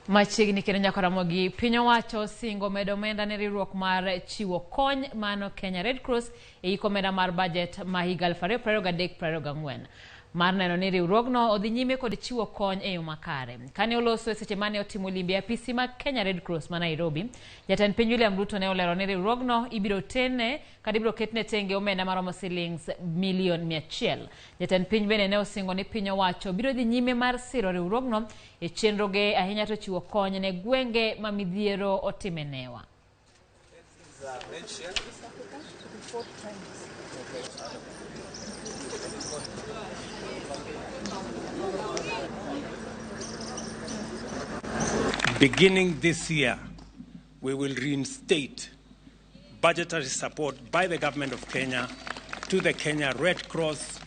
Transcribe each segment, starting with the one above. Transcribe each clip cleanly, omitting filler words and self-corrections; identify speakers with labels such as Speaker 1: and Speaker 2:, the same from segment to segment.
Speaker 1: Machiegni kendo nyaka Ramogi, piny owacho singo medo omenda ne riwruok mar chiwo kony mano Kenya Red Cross e iko omenda mar bajet ma higa 2023-2024 mar neno ni riwruogno odhi nyime kod chiwo kony e yo makare. Kane oloso e seche mane otimo limbe e apisi mag Kenya Red Cross ma Nairobi, jatend piny William Ruto ne olero ni riwruogno ibiro tene kata ibiro ketne tenge omenda maromo silings milion 100. Jatend piny bende ne osingo ni piny owacho biro dhi nyime mar siro riwruogno e chenroge ahinya to chiwo kony ne gwenge ma midhiero otime newa.
Speaker 2: Beginning this year, we will reinstate budgetary support by the government of Kenya to the Kenya Red Cross,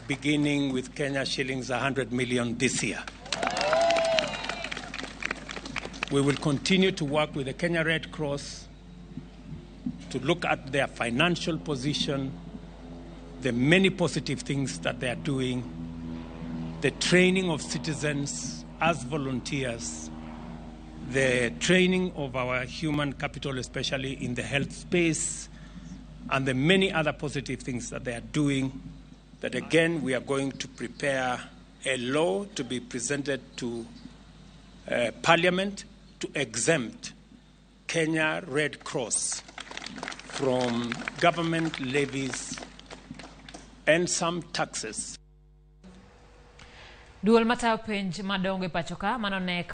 Speaker 2: beginning with Kenya shillings 100 million this year. We will continue to work with the Kenya Red Cross to look at their financial position, the many positive things that they are doing, the training of citizens as volunteers, the training of our human capital, especially in the health space, and the many other positive things that they are doing. That again, we are going to prepare a law to be presented to Parliament to exempt Kenya Red Cross from government levies and some taxes.
Speaker 1: Duol matayo penj madongo e pacho ka mano nek